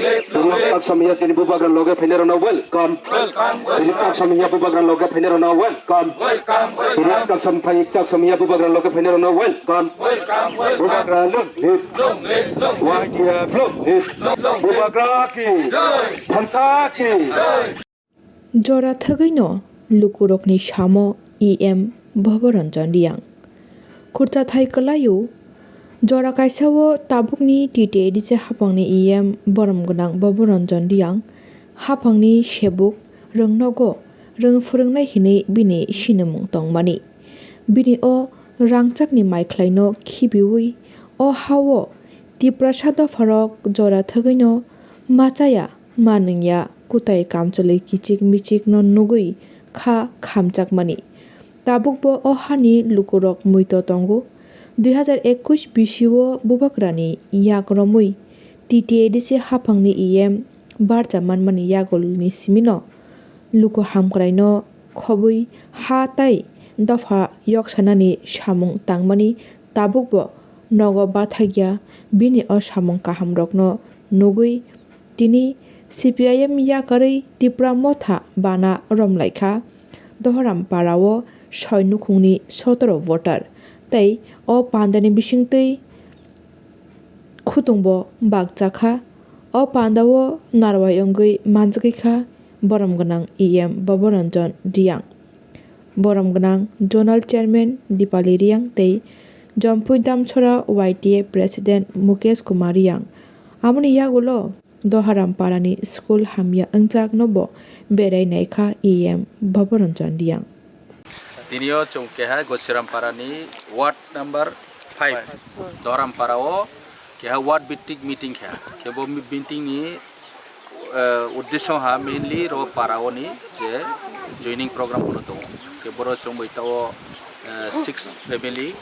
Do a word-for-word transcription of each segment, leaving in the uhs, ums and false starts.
Tini chak samya tini bubagra loge phainai rokno welcome. Tini chak samya bubagra loge phainai rokno welcome. Tini chak sam phai chak samya bubagra loge phainai rokno welcome. Bubagra long live. Y T F long live. Bubagra ki. Thansa ki. Jora thwgwino lukurokni samo E M Bhabaranjan Riyang. Khurchathai kwlaio, jora kaisao tabukni T T A D C haphangni E M borom gwnang Bhabaranjan Riyang haphangni sebuk rwngnogo rwng phwrwngnai hinwi bini sinimung tongmani. Bini o rangchakni maikhlaino khibiwi o hao Tiprasa dopharok jora thwgwino machaya manwngya kwtai kamchwlwi kichik michikno nugwi kha khamjakmani. Tabukbo o hani lukurok muito tongo. Dui hazar ekush bisio bubagrani yak romwi T T A D C haphangni E M barcha manmani yagulni simino luku hamkraino khobwi ha tai dopha yoksanani samung tangmani tabukbo nogo bathakya bini o samung kahamrokno nugwi tini C P I M yakarwi Tipra Motha bana romlaikha. Dohoram parao soi nukhungni sotoro voter tei o pandani bisingtwi khutungbo bakjakha. O pandao narwai wngwi manjagwikha borom gwnang E M Bhabaranjan Riyang, borom gwnang Zonal Chairman Dipali Riyang tei Jompui Damchora Y T A President Mukesh Kumar Riyang. Aboni yagulo Doharam parani school hamya wngjakno bo berai naikha E M Bhabaranjan Riyang. Tinio chwng keha Gosiram parani ward number five Doharam parao keha ward bittik meeting kha. Kebo meeting ni uddesho ha mainly ro paraoni je joining program bono tongo. Keboro chwng bai tao six family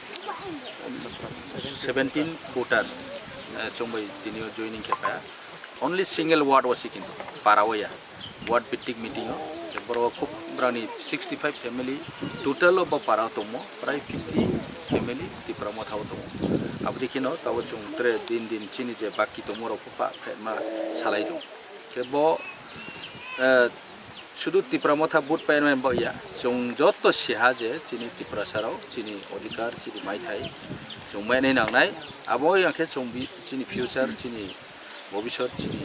seventeen voters chwng bai tinio joining khe kha. Only single ward o si kintu para o ya ward bittik meeting o borok khub brani sixty five family total o bo para o tongmo prai fifty family Tipra Motha o tongo. Aboni kheno tabo chwng tre din din chini je baki tongmo rok pha pha ma salai do. Khe bo sudu Tipra Motha vote painai bo ya chwng joto siha je chini Tiprasa rok chini odhikar chini maithai chwng mainai nangnai abo yang khe chwng chini future chini bobisot chini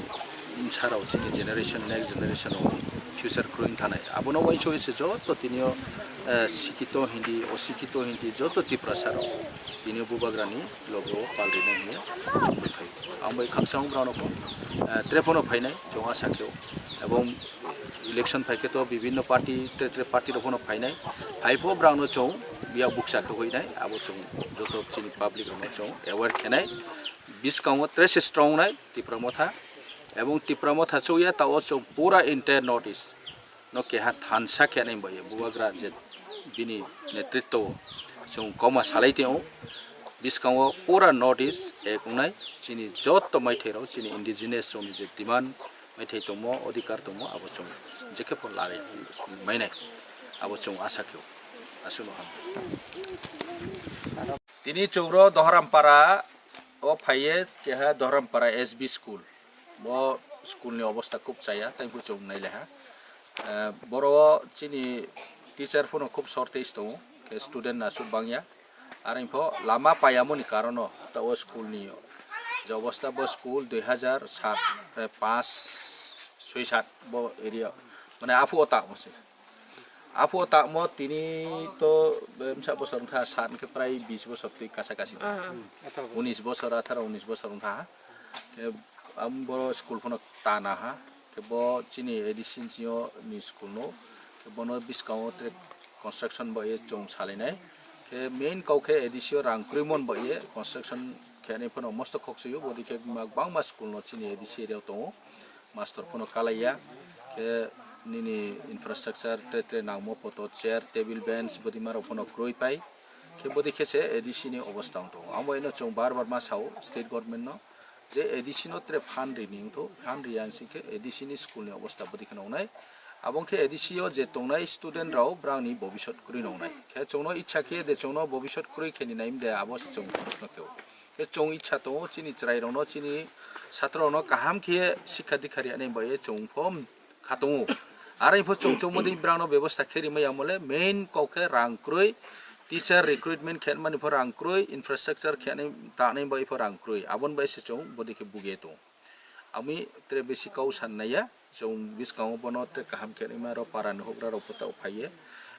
bwsarok chini generation next generation o future kwrwi wng thanai abono uaingsugwi se joto tinio sikito hindi osikito hindi joto Tiprasa rok tinio bubagrani logo o pal rina hiya chwng bai phai ang bai khakchang brano bo trephano phainai chwng asa khe ebong election phaikhe to bibhinno party tre tre party rok phano phainai phaipho brangno chwng biya bukcha khe huinai abo chwng joto chini public rokno chwng aware khenai bwskango tre se strong nai Tipra Motha ebong Tipra Motha chukya tao chwng pura entire North East no keha thansa khenai bai bubagra je bini netritwo chwng koma salai tio bwskango pura North East ek wngnai chini joto maithai rok chini indigenous rokni je demand maithai tongmo odhikar tongmo abo chwng jekhe pho lari mainai abo chwng asa khe aswkno ham. Tini chwngro Doharampara o phaiye keha Doharampara S B school bo school ni obostha khub chaya tei bo chwng nailaha boro chini teacher phano khub shortage tongo khe student aswk bangya. Are pho lama payamoni karono ta o school ni je obostha bo school dui hazar sat pas soi sat bo area mane aphuo tamo se aphuo tamo tini to bemsa bosor wngkha sat hwnkhe prai bis bosor twi kasa kasi unis bosor atharo unis bosor wngkha khe ang bo school phano tana ha khe bo chini A D C ni school no khe bono bwskango tere construction bai chwng salainai khe main kok khe A D C o rang kwrwi mon bai construction khe ani phano mosto khokchwio bodi khe bangma school no chini A D C area o tongo mastor phano kalaiya khe nini infrastructure tre tre nangmo poto chair table bench bodi marok phano kwrwi pai khe bodi khe se A D C ni obostha wng tongo amo eno chwng bar bar ma sao state government no je A D C no tere phan rini wngtho phan ri ang sing khe A D C ni school ni obostha bwdwi kheno wngnai abo wngkhe A D C o je tongnai student rok brang ni bobisot kwrwi no wngnai khe chwngno icha khe de chwngno bobisot kwrwi khe ni naim de abo se chwng proshno khe o khe chwng icha tongo chini chwrai rok no chini Satro no kaham khe sikha dikha riyani bai chwng pho khatungo. Aro pho chwng chwng modi brang no bebosta khe rimai amole main kok khe rang kroi, teacher recruitment khe mani pho rang kroi, infrastructure khe nai ta nai bai pho rang kroi. Abon bai se chwng bodi khe buge to. Ami tre besi kau san naya, chwng biskango bono tre kaham khe nai ma ro para ni hokra ro pho ta phaiye.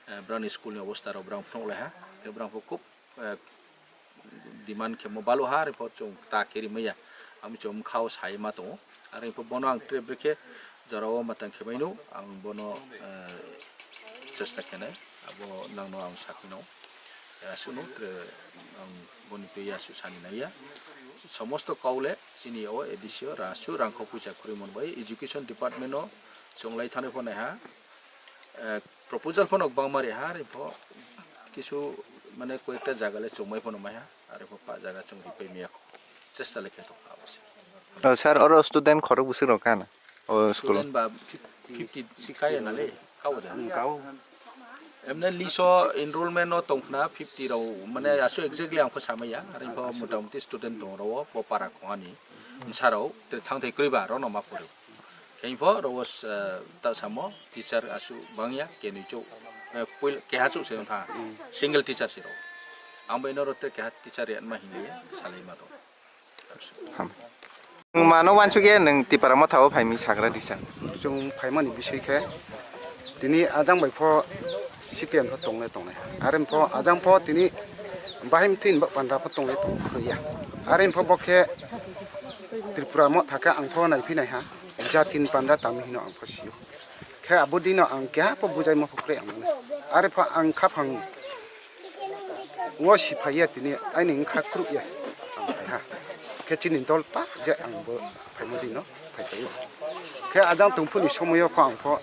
Eh, brang ni school ni obostha ro brang phunuk lai ha, khe brang pho khub eh, demand khe mo balu ha, repho chwng ta khe rimaya. Ami chwng khao sai ma tongo. Are pho bono ang tre brekhe jorao matang khe maino, ang bono, eh, chesta khenai. Abo nangno ang sakino. Eh, suno tre ang boni twi ya su sani naiya. Somosto kaule chini o A D C o rasu rangkho puisa khuri mon bai education department o chwng lai thani pho naiha. Eh, proposal phano kwbangma ri ha, ri pho kisu mane koyekta jaga le chongmai phano mai ha, ari pho pa jaga chong ri pai miya kho. Chesta le khe tong abo se. Oh, sir, oro student khorok bwswk rok kana? Oh, school. Student ba fifty kaya na le, kau da. Kau. Emne liso enrollment no tongkhna fifty rau, mane asu exactly ang pho samaya, ari pho motamuti student tong rao, bo para khongani. Bwsarok tei thangthai kwrwi ba rokno ma phuru. Khe pho rokbo, eh, ta samo teacher asu bangya kenui chuk, eh, puil-, keha chuk se wngkha, single teacher se rok. Ang bai norok tei keha teacher ya ma hinwi salai ma rok. Ham. Nwng mano wansuk ya nwng Tipra Motha o phaimwi sagra disa. Chwng phaimani biswi khe tini ajang bai pho C P M pho tongle tongnai. Are pho ajang pho tini bahai mthin ba pandra pho tongle tong khruya. Are pho bo khe Tripura Motha khe ang pho nai phi nai ha. Jatin pandra tamo hino ang pho sio. Khe abo dino ang keha pho bujai ma pho kre ang mane. Are pho ang khaphang wo si phai ya tini aini wngkha kruk ya ang phai ha. Khe chini dol pa je ang bo phaima dino phai phai o. Khe ajang tongphuni somoyo pho ang pho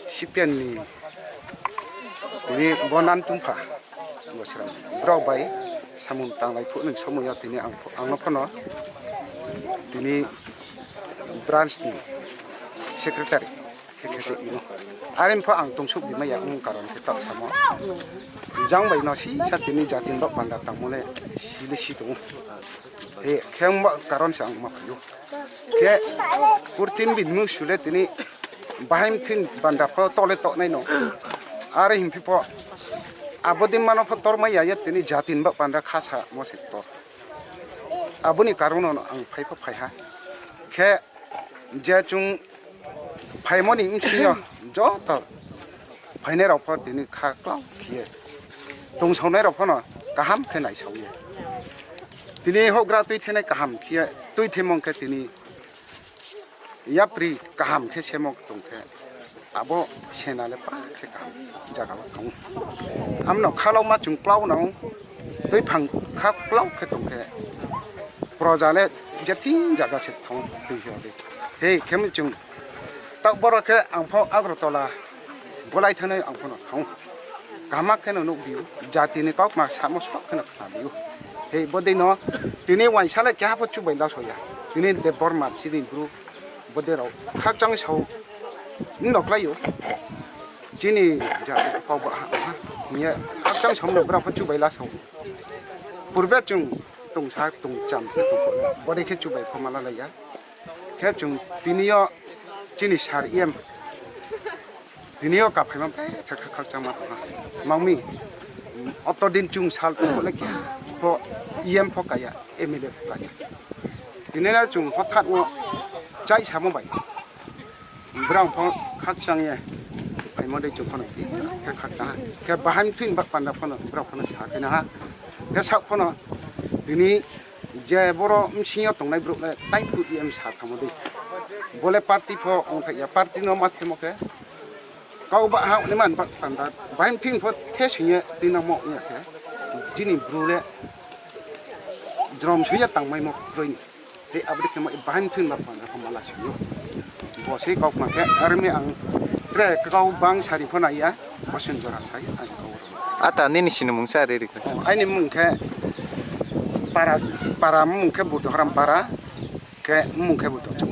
C P M ni tini bo nan tungpha bo srang borok bai samung tanglai phunukni somoyo tini ang, ang no phano tini branch ni secretary khe khe tongmano. Are pho ang tongsuk bimaya wng karon khe tak samo jang bai no si sa tini jatin bak panda tangmole sile si tongo. He khe wngba karon se ang ma phaiyo. Khe purtin bini mung sule tini bahai mthin banda pho tole toknai no. Are himpi pho abo din mano pho tormai ya ye tini jatin bak panda khasa mo se tor. Aboni karon no ang phai pho phai ha. Khe je chwng phaimoni bwswngyo joto phainairok pho tini kha klau khiye tongsaonairok phano kaham khe naisauya. Tini houhgra twi thenai kaham khiye twi themong khe tini yapri kaham khe semok tong khe abo sena le pa khe kaham jaga o thango. Amno khalok ma chwng klau nang twi phang kha klau khe tong khe proja le jetin jaga se thang twi hwdi. He khe chwng tak borok khe ang pho Agartala bolai thanai ang phano thang kaham khe no nuk biu jati ni kok ma samo sok khe no khna biu. He bodei no tini waisa le keha pho chubai la soya tini Debbarma chini bru. Bodei rok khakchang sao nok lai o chini ja kok ba ha ha niya khakchang sao nok bra pho chubai la sao purbe chwng tongsa tongcham khe tongkho bodei khe chubai pho mala lai ya khe chwng tini o chini sar em tini o kaphaima bethak kha khakchangma tongha. Mangmi otodin chwng sal tongkole khe pho E M pho kaya, M L A pho kaya. Tini le chwng hothat o chai samo bai. Brang pho khakchang ye. Phaimo de chwng phano khe khakchang ha. Khe bahai mthin bak panda phano brang phano sa khe na ha. Khe sak phano tini je boro msing yo tongnai bruk le tai phu E M sa thamo de. Bole party pho ongthai ya party no ma themo khe. Kau ba ha ni man ba panda bain phin pho the singye twi nang mo ya khe. Jini bru le jrom suya tang mai mo kroi ni. Te abri khe mo bain phin ba panda pho mala singyo. Bo se kok ma khe army ang tre kau bang sari pho na ya. Bo sen jora sai ai kau. Ata nini sinimung sa re re khe. Oh, aini mung khe para para mung khe Buddharam para. Khe mung khe bo tongchuk